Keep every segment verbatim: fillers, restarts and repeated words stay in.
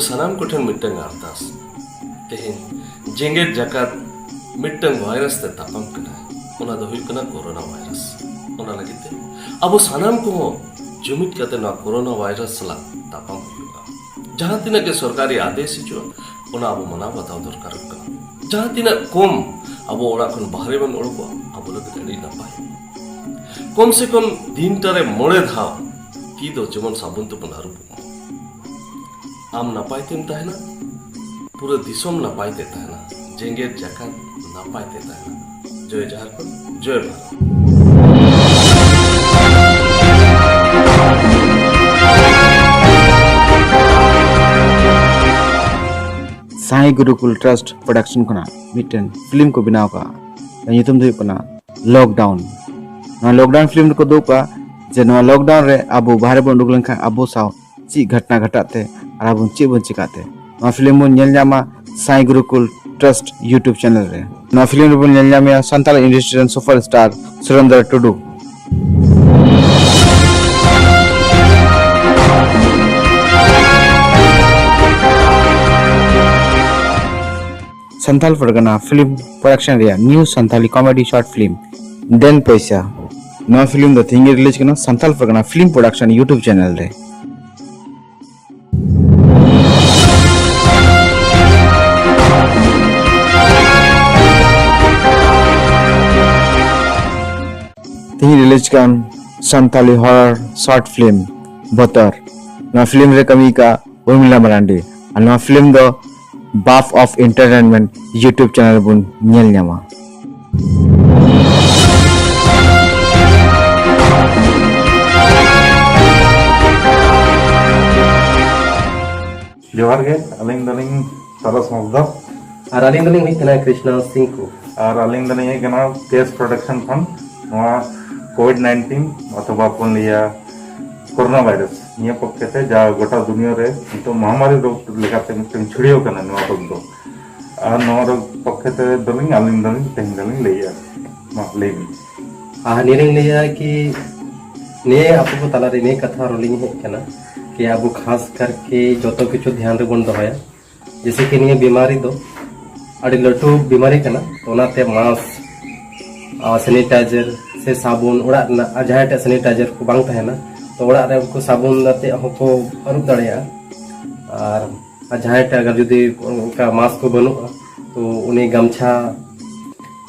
ᱥᱟᱱᱟᱢ ᱠᱚᱴᱷᱮᱱ ᱢᱤᱫᱴᱟᱝ ᱟᱨᱫᱟᱥ, ᱛᱮᱦᱮᱧ ᱡᱮᱜᱮᱛ ᱡᱟᱠᱟᱛ ᱢᱤᱫᱴᱟᱝ ᱵᱷᱟᱭᱨᱟᱥ ᱛᱮ ᱛᱟᱯᱟᱢ ᱠᱟᱱᱟ, ᱚᱱᱟ ᱫᱚ ᱦᱩᱭᱩᱜ ᱠᱟᱱᱟ ᱠᱳᱨᱳᱱᱟ ᱵᱷᱟᱭᱨᱟᱥ᱾ ᱚᱱᱟ ᱞᱟᱹᱜᱤᱫ ᱛᱮ ᱟᱵᱚ ᱥᱟᱱᱟᱢ ᱠᱚᱦᱚᱸ ᱡᱩᱢᱤᱫ ᱠᱟᱛᱮ ᱱᱚᱣᱟ ᱠᱳᱨᱳᱱᱟ ᱵᱷᱟᱭᱨᱟᱥ ᱥᱟᱞᱟᱜ ᱛᱟᱯᱟᱢ ᱦᱩᱭᱩᱜᱼᱟ᱾ ᱡᱟᱦᱟᱸ ᱛᱤᱱᱟᱹᱜ ᱜᱮ ᱥᱚᱨᱠᱟᱨᱤ ᱟᱫᱮᱥ ᱦᱤᱡᱩᱜᱼᱟ, ᱚᱱᱟ ᱟᱵᱚ ᱢᱟᱱᱟᱣ ᱵᱟᱛᱟᱣ ᱫᱚᱨᱠᱟᱨᱚᱜ ᱠᱟᱱᱟ᱾ ᱡᱟᱦᱟᱸ ᱛᱤᱱᱟᱹᱜ ᱠᱚᱢ ᱟᱵᱚ ᱚᱲᱟᱜ ᱠᱷᱚᱱ ᱵᱟᱦᱨᱮ ᱵᱚᱱ ᱚᱰᱚᱠᱚᱜᱼᱟ, ᱟᱵᱚ ᱞᱟᱹᱜᱤᱫ ᱟᱹᱰᱤ ᱱᱟᱯᱟᱭ᱾ ᱠᱚᱢ ᱥᱮ ᱠᱚᱢ ᱫᱤᱱᱴᱟ ᱨᱮ ᱢᱚᱬᱮ ᱫᱷᱟᱣ ᱛᱤ ᱫᱚ ᱡᱮᱢᱚᱱ ᱥᱟᱵᱚᱱ ᱛᱮᱵᱚᱱ ᱟᱹᱨᱩᱵᱚᱜ ᱢᱟ᱾ ᱟᱢ ᱱᱟᱯᱟᱭ ᱛᱮᱢ ᱛᱟᱦᱮᱱᱟ, ᱯᱩᱨᱟᱹ ᱫᱤᱥᱚᱢ ᱱᱟᱯᱟᱭ ᱛᱮ ᱛᱟᱦᱮᱱᱟ, ᱡᱮᱜᱮᱛ ᱡᱟᱠᱟᱛ ᱱᱟᱯᱟᱭ ᱛᱮ ᱛᱟᱦᱮᱱᱟ᱾ ᱡᱚᱭ ᱡᱟᱦᱟᱨ ᱠᱷᱚᱱ ᱡᱚᱭ ᱵᱷᱟᱨᱚᱛ᱾ ᱥᱟᱸᱭ ᱜᱩᱨᱩᱠᱩᱞ ᱴᱨᱟᱥᱴ ᱯᱨᱚᱰᱟᱠᱥᱚᱱ ᱠᱷᱚᱱᱟᱜ ᱢᱤᱫᱴᱮᱱ ᱯᱷᱤᱞᱢ ᱠᱚ ᱵᱮᱱᱟᱣ ᱠᱟᱜᱼᱟ᱾ ᱧᱩᱛᱩᱢ ᱫᱚ ᱦᱩᱭᱩᱜ ᱠᱟᱱᱟ ᱞᱚᱠᱰᱟᱣᱩᱱ᱾ ᱱᱚᱣᱟ ᱞᱚᱠᱰᱟᱣᱩᱱ ᱯᱷᱤᱞᱢ ᱨᱮᱠᱚ ᱩᱫᱩᱜ ᱠᱟᱜᱼᱟ ᱡᱮ ᱱᱚᱣᱟ ᱞᱚᱠᱰᱟᱣᱩᱱ ᱨᱮ ᱟᱵᱚ ᱵᱟᱦᱨᱮ ᱵᱚᱱ ᱩᱰᱩᱠ ᱞᱮᱱᱠᱷᱟᱱ ᱟᱵᱚ ᱥᱟᱶ ᱪᱮᱫ ᱜᱷᱚᱴᱱᱟ ᱜᱷᱚᱴᱟᱜ ᱛᱮ ᱟᱨ ᱟᱵᱚ ᱪᱮᱫ ᱵᱚᱱ ᱪᱮᱠᱟᱜ ᱛᱮ᱾ ᱱᱚᱣᱟ ᱯᱷᱤᱞᱢ ᱵᱚᱱ ᱧᱮᱞ ᱧᱟᱢᱟ ᱥᱟᱸᱭ ᱜᱩᱨᱩᱠᱩᱞ ᱴᱨᱟᱥᱴ YouTube ᱪᱮᱱᱮᱞ ᱨᱮ᱾ ᱱᱚᱣᱟ ᱯᱷᱤᱞᱢ ᱨᱮᱵᱚᱱ ᱧᱮᱞ ᱧᱟᱢᱮᱭᱟ ᱥᱟᱱᱛᱟᱲ ᱤᱱᱰᱟᱥᱴᱨᱤ ᱨᱮᱱ ᱥᱩᱯᱟᱨ ᱥᱴᱟᱨ ᱥᱩᱨᱮᱱᱫᱨᱚ ᱴᱩᱰᱩ᱾ ᱥᱟᱱᱛᱟᱲ ᱯᱟᱨᱜᱟᱱᱟ ᱯᱷᱤᱞᱢ ᱯᱨᱚᱰᱟᱠᱥᱚᱱ ᱨᱮᱭᱟᱜ New Santali comedy short film ᱫᱮᱱ ᱯᱚᱭᱥᱟ᱾ ᱱᱚᱣᱟ ᱯᱷᱤᱞᱢ ᱫᱚ ᱛᱮᱦᱮᱧ ᱜᱮ ᱨᱤᱞᱤᱡᱽ ᱠᱟᱱᱟ ᱥᱟᱱᱛᱟᱲ ᱯᱟᱨᱜᱟᱱᱟ ᱯᱷᱤᱞᱢ ᱯᱨᱚᱰᱟᱠᱥᱚᱱ YouTube ᱪᱮᱱᱮᱞ ᱨᱮ᱾ ᱛᱮᱦᱮᱧ ᱨᱤᱞᱤᱡᱽ ᱠᱟᱱ ᱥᱟᱱᱛᱟᱲᱤ ᱦᱚᱨᱚᱨ ᱥᱚᱨᱴ ᱯᱷᱤᱞᱢ ᱵᱚᱛᱚᱨ᱾ ᱱᱚᱣᱟ ᱯᱷᱤᱞᱢ ᱨᱮ ᱠᱟᱹᱢᱤ ᱟᱠᱟᱫ ᱩᱨᱢᱤᱞᱟ ᱢᱟᱨᱟᱱᱰᱤ᱾ ᱟᱨ ᱱᱚᱣᱟ ᱯᱷᱤᱞᱢ ᱫᱚ ᱵᱟᱯ ᱚᱯᱷ ᱤᱱᱴᱟᱨᱴᱮᱱᱢᱮᱱᱴ YouTube ᱪᱮᱱᱮᱞ ᱨᱮᱵᱚᱱ ᱧᱮᱞ ᱧᱟᱢᱟ᱾ ᱡᱚᱦᱟᱨ ᱜᱮ, ᱟᱹᱞᱤᱧ ᱫᱚᱞᱤᱧ ᱛᱟᱨᱟᱥ ᱦᱟᱸᱥᱫᱟ᱾ ᱟᱨ ᱟᱹᱞᱤᱧ ᱫᱚᱞᱤᱧ ᱦᱩᱭᱩᱜ ᱠᱟᱱᱟ ᱠᱨᱤᱥᱱᱟ ᱥᱤᱝᱠᱩ᱾ ᱟᱨ ᱟᱹᱞᱤᱧ ᱫᱚᱞᱤᱧ ᱦᱮᱡ ᱠᱟᱱᱟ ᱠᱮᱥ ᱯᱨᱚᱰᱟᱠᱥᱚᱱ ᱠᱷᱚᱱ᱾ ᱱᱚᱣᱟ ᱠᱳᱵᱷᱤᱰ ᱱᱟᱭᱤᱱᱴᱤᱱ ᱚᱛᱷᱚᱵᱟ ᱵᱚᱱ ᱞᱟᱹᱭᱟ ᱠᱳᱨᱳᱱᱟ ᱵᱷᱟᱭᱨᱟᱥ, ᱱᱤᱭᱟᱹ ᱯᱚᱠᱠᱷᱮ ᱛᱮ ᱡᱟ ᱜᱚᱴᱟ ᱫᱩᱱᱤᱭᱟᱹ ᱨᱮ ᱱᱤᱛᱚᱜ ᱢᱚᱦᱟᱢᱟᱨᱤ ᱨᱳᱜᱽ ᱞᱮᱠᱟᱛᱮ ᱢᱤᱫᱴᱟᱝ ᱪᱷᱩᱲᱭᱟᱹᱣ ᱠᱟᱱᱟ ᱱᱚᱣᱟ ᱨᱳᱜᱽ ᱫᱚ᱾ ᱟᱨ ᱱᱚᱣᱟ ᱨᱳᱜᱽ ᱯᱚᱠᱠᱷᱮ ᱛᱮ ᱫᱚᱞᱤᱧ, ᱟᱹᱞᱤᱧ ᱫᱚᱞᱤᱧ ᱛᱮᱦᱮᱧ ᱫᱚᱞᱤᱧ ᱞᱟᱹᱭᱮᱜᱼᱟ᱾ ᱢᱟ ᱞᱟᱹᱭ ᱵᱤᱱ᱾ ᱟᱨ ᱱᱤᱭᱟᱹ ᱞᱤᱧ ᱞᱟᱹᱭᱟ ᱠᱤ ᱱᱤᱭᱟᱹ ᱟᱵᱚ ᱠᱚ ᱛᱟᱞᱟᱨᱮ ᱱᱤᱭᱟᱹ ᱠᱟᱛᱷᱟ ᱨᱚᱲ ᱞᱤᱧ ᱦᱮᱡ ᱠᱟᱱᱟ ᱟᱵᱚ ᱠᱷᱟᱥ ᱠᱟᱨᱠᱮ ᱡᱚᱛᱚ ᱠᱤᱪᱷᱩ ᱫᱷᱮᱭᱟᱱ ᱨᱮᱵᱚᱱ ᱫᱚᱦᱚᱭᱟ᱾ ᱡᱮᱭᱥᱮ ᱠᱤ ᱱᱤᱭᱟᱹ ᱵᱤᱢᱟᱨᱤ ᱫᱚ ᱟᱹᱰᱤ ᱞᱟᱹᱴᱩ ᱵᱤᱢᱟᱨᱤ ᱠᱟᱱᱟ, ᱛᱚ ᱚᱱᱟᱛᱮ ᱢᱟᱥᱠ, ᱥᱮᱱᱤᱴᱟᱭᱡᱟᱨ ᱥᱮ ᱥᱟᱵᱚᱱ, ᱚᱲᱟᱜ ᱨᱮᱱᱟᱜ ᱟᱨ ᱡᱟᱦᱟᱸᱭ ᱴᱷᱮᱱ ᱥᱮᱱᱤᱴᱟᱭᱡᱟᱨ ᱠᱚ ᱵᱟᱝ ᱛᱟᱦᱮᱱᱟ, ᱛᱚ ᱚᱲᱟᱜ ᱨᱮ ᱩᱱᱠᱩ ᱥᱟᱵᱚᱱ ᱟᱛᱮ ᱦᱚᱸᱠᱚ ᱟᱹᱨᱩᱵ ᱫᱟᱲᱮᱭᱟᱜᱼᱟ᱾ ᱟᱨ, ᱟᱨ ᱡᱟᱦᱟᱸᱭ ᱴᱷᱮᱱ ᱟᱜᱟᱨ ᱡᱩᱫᱤ ᱚᱱᱠᱟ ᱢᱟᱥᱠ ᱠᱚ ᱵᱟᱹᱱᱩᱜᱼᱟ, ᱛᱚ ᱩᱱᱤ ᱜᱟᱢᱪᱷᱟ,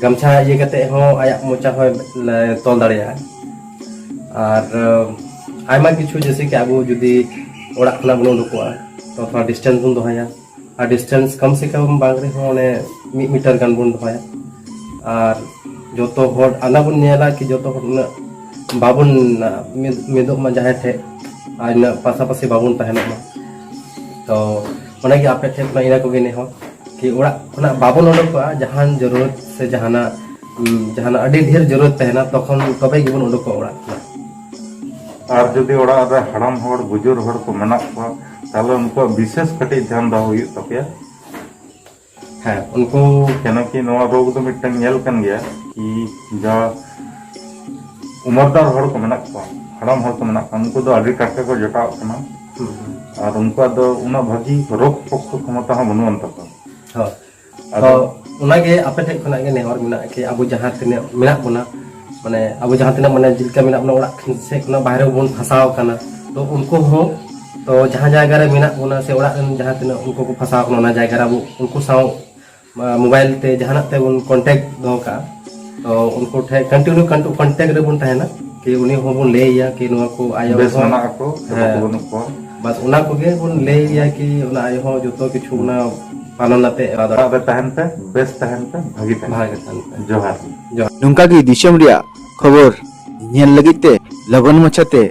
ᱜᱟᱢᱪᱷᱟ ᱤᱭᱟᱹ ᱠᱟᱛᱮ ᱦᱚᱸ ᱟᱭᱟᱜ ᱢᱚᱪᱟ ᱦᱚᱸᱭ ᱛᱚᱞ ᱫᱟᱲᱮᱭᱟᱜᱼᱟ᱾ ᱟᱨ ᱟᱭᱢᱟ ᱠᱤᱪᱷᱩ, ᱡᱮᱭᱥᱮ ᱠᱤ ᱟᱵᱚ ᱡᱩᱫᱤ ᱚᱲᱟᱜ ᱠᱷᱚᱱᱟᱜ ᱵᱚᱱ ᱩᱰᱩᱠᱚᱜᱼᱟ, ᱛᱚ ᱛᱷᱚᱲᱟ ᱰᱤᱥᱴᱮᱱᱥ ᱵᱚᱱ ᱫᱚᱦᱚᱭᱟ᱾ ᱟᱨ ᱰᱤᱥᱴᱮᱱᱥ ᱠᱚᱢ ᱥᱮ ᱠᱚᱢ ᱵᱟᱝ ᱨᱮᱦᱚᱸ ᱚᱱᱮ ᱢᱤᱫ ᱢᱤᱴᱟᱨ ᱜᱟᱱ ᱵᱚᱱ ᱫᱚᱦᱚᱭᱟ᱾ ᱟᱨ ᱡᱚᱛᱚ ᱦᱚᱲ ᱟᱞᱟ ᱵᱚᱱ ᱧᱮᱞᱟ ᱠᱤ ᱡᱚᱛᱚ ᱦᱚᱲ ᱩᱱᱟᱹᱜ ᱵᱟᱵᱚᱱ ᱢᱤᱫ, ᱢᱤᱫᱚᱜ ᱢᱟ ᱡᱟᱦᱟᱸᱭ ᱴᱷᱮᱡ, ᱟᱨ ᱩᱱᱟᱹᱜ ᱯᱟᱥᱟᱯᱟᱥᱤ ᱵᱟᱵᱚᱱ ᱛᱟᱦᱮᱱᱚᱜ ᱢᱟ᱾ ᱛᱚ ᱚᱱᱟᱜᱮ ᱟᱯᱮ ᱴᱷᱮᱡ ᱠᱷᱚᱱᱟᱜ ᱤᱱᱟᱹ ᱠᱚᱜᱮ ᱱᱮᱦᱚᱨ ᱠᱤ ᱚᱲᱟᱜ ᱠᱷᱚᱱᱟᱜ ᱵᱟᱵᱚᱱ ᱩᱰᱩᱠᱚᱜᱼᱟ, ᱡᱟᱦᱟᱱ ᱡᱟᱹᱨᱩᱲ ᱥᱮ ᱡᱟᱦᱟᱱᱟᱜ, ᱩᱢ, ᱡᱟᱦᱟᱱᱟᱜ ᱟᱹᱰᱤ ᱰᱷᱮᱨ ᱡᱟᱹᱨᱩᱲ ᱛᱟᱦᱮᱱᱟ, ᱛᱚᱠᱷᱚᱱ ᱛᱚᱵᱮ ᱜᱮᱵᱚᱱ ᱩᱰᱩᱠᱚᱜᱼᱟ ᱚᱲᱟᱜ ᱠᱷᱚᱱᱟᱜ᱾ ᱟᱨ ᱡᱩᱫᱤ ᱚᱲᱟᱜ ᱨᱮ ᱦᱟᱲᱟᱢ ᱦᱚᱲ, ᱵᱩᱡᱩᱨ ᱦᱚᱲ ᱠᱚ ᱢᱮᱱᱟᱜ ᱠᱚᱣᱟ, ᱛᱟᱦᱞᱮ ᱩᱱᱠᱩᱣᱟᱜ ᱵᱤᱥᱮᱥ ᱠᱟᱹᱴᱤᱡ ᱫᱷᱮᱭᱟᱱ ᱫᱚᱦᱚ ᱦᱩᱭᱩᱜ ᱛᱟᱯᱮᱭᱟ᱾ ᱦᱮᱸ, ᱩᱱᱠᱩ ᱠᱮᱱᱚ ᱠᱤ ᱱᱚᱣᱟ ᱨᱳᱜᱽ ᱫᱚ ᱢᱤᱫᱴᱟᱝ ᱧᱮᱞ ᱠᱟᱱ ᱜᱮᱭᱟ ᱠᱤ ᱡᱟ ᱩᱢᱟᱹᱨᱫᱟᱨ ᱦᱚᱲ ᱠᱚ ᱢᱮᱱᱟᱜ ᱠᱚᱣᱟ, ᱦᱟᱲᱟᱢ ᱦᱚᱲ ᱠᱚ ᱢᱮᱱᱟᱜ ᱠᱚᱣᱟ, ᱩᱱᱠᱩ ᱫᱚ ᱟᱹᱰᱤ ᱴᱟᱴᱠᱟ ᱠᱚ ᱡᱚᱴᱟᱣᱚᱜ ᱠᱟᱱᱟ᱾ ᱦᱩᱸ, ᱦᱩᱸ᱾ ᱟᱨ ᱩᱱᱠᱩᱣᱟᱜ ᱫᱚ ᱩᱱᱟᱹᱜ ᱵᱷᱟᱹᱜᱤ ᱨᱳᱜᱽ ᱯᱚᱠᱠᱷᱚ ᱠᱷᱚᱢᱚᱛᱟ ᱦᱚᱸ ᱵᱟᱹᱱᱩᱜ ᱟᱱ ᱛᱟᱠᱚᱣᱟ᱾ ᱦᱳᱭ᱾ ᱟᱫᱚ ᱛᱚ ᱚᱱᱟᱜᱮ ᱟᱯᱮ ᱴᱷᱮᱡ ᱠᱷᱚᱱᱟᱜ ᱜᱮ ᱱᱮᱦᱚᱨ ᱢᱮᱱᱟᱜᱼᱟ ᱠᱤ ᱟᱵᱚ ᱡᱟᱦᱟᱸ ᱛᱤᱱᱟᱹᱜ ᱢᱮᱱᱟᱜ ᱵᱚᱱᱟ, ᱢᱟᱱᱮ ᱟᱵᱚ ᱡᱟᱦᱟᱸ ᱛᱤᱱᱟᱹᱜ, ᱢᱟᱱᱮ ᱡᱮᱞᱮᱠᱟ ᱢᱮᱱᱟᱜ ᱵᱚᱱᱟ ᱚᱲᱟᱜ ᱥᱮᱫ ᱠᱷᱚᱱᱟᱜ ᱵᱟᱦᱨᱮ ᱵᱚᱱ ᱯᱷᱟᱸᱥᱟᱣ ᱟᱠᱟᱱᱟ, ᱛᱚ ᱩᱱᱠᱩ ᱦᱚᱸ, ᱛᱚ ᱡᱟᱦᱟᱸ ᱡᱟᱭᱜᱟ ᱨᱮ ᱢᱮᱱᱟᱜ ᱵᱚᱱᱟ ᱥᱮ ᱚᱲᱟᱜ ᱨᱮᱱ ᱡᱟᱦᱟᱸ ᱛᱤᱱᱟᱹᱜ ᱩᱱᱠᱩ ᱠᱚ ᱯᱷᱟᱸᱥᱟᱣ ᱟᱠᱟᱱᱟ ᱚᱱᱟ ᱡᱟᱭᱜᱟ ᱨᱮ ᱟᱵᱚ ᱩᱱᱠᱩ ᱥᱟᱶ ᱢᱟ-, ᱢᱳᱵᱟᱭᱤᱞ ᱛᱮ ᱡᱟᱦᱟᱱᱟᱜ ᱛᱮᱵᱚᱱ ᱠᱚᱱᱴᱮᱠᱴ ᱫᱚᱦᱚ ᱠᱟᱜᱼᱟ᱾ ᱛᱚ ᱩᱱᱠᱩ ᱴᱷᱮᱱ ᱠᱚᱱᱴᱤᱱᱤᱭᱩ ᱠᱚᱱᱴᱮᱠᱴ ᱨᱮᱵᱚᱱ ᱛᱟᱦᱮᱱᱟ ᱠᱤ ᱩᱱᱤ ᱦᱚᱸᱵᱚᱱ ᱞᱟᱹᱭ ᱟᱭᱟ ᱠᱤ ᱱᱚᱣᱟ ᱠᱚ ᱟᱭᱳ ᱵᱮᱥ ᱦᱚᱸ ᱢᱮᱱᱟᱜ ᱟᱠᱚ ᱥᱮ ᱦᱮᱸ᱾ ᱵᱟᱠᱚ ᱵᱟᱹᱱᱩᱜ ᱠᱚᱣᱟ᱾ ᱵᱟᱥ ᱚᱱᱟ ᱠᱚᱜᱮ ᱵᱚᱱ ᱞᱟᱹᱭ ᱟᱭᱟ ᱠᱤ ᱚᱱᱟ ᱟᱭᱳ ᱦᱚᱸ ᱡᱚᱛᱚ ᱠᱤᱪᱷᱩ ᱚᱱᱟ ᱯᱟᱞᱚᱱ ᱟᱛᱮ ᱚᱲᱟᱜ ᱨᱮ ᱛᱟᱦᱮᱱ ᱯᱮ, ᱵᱮᱥ ᱛᱟᱦᱮᱱ ᱯᱮ, ᱵᱷᱟᱹᱜᱤ ᱛᱟᱦᱮᱱ ᱵᱷᱟᱜᱮ ᱯᱮ᱾ ᱛᱟᱦᱮᱱ ᱯᱮ᱾ ᱡᱚᱦᱟᱨ᱾ ᱱᱚᱝᱠᱟ ᱜᱮ ᱫᱤᱥᱚᱢ ᱨᱮᱭᱟᱜ ᱠᱷᱚᱵᱚᱨ ᱧᱮᱞ ᱞᱟᱹᱜᱤᱫ ᱛᱮ ᱞᱚᱜᱚᱱ ᱢᱟᱪᱷᱟᱛᱮ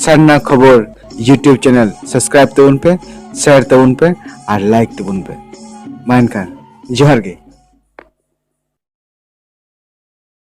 ᱥᱟᱨᱱᱟ ᱠᱷᱚᱵᱚᱨ YouTube channel subscribe ᱛᱟᱵᱚᱱ ᱯᱮ, share ᱛᱟᱵᱚᱱ ᱯᱮ ᱟᱨ like ᱛᱟᱵᱚᱱ ᱯᱮ᱾ ᱢᱟ ᱮᱱᱠᱷᱟᱱ ᱡᱚᱦᱟᱨ ᱜᱮ᱾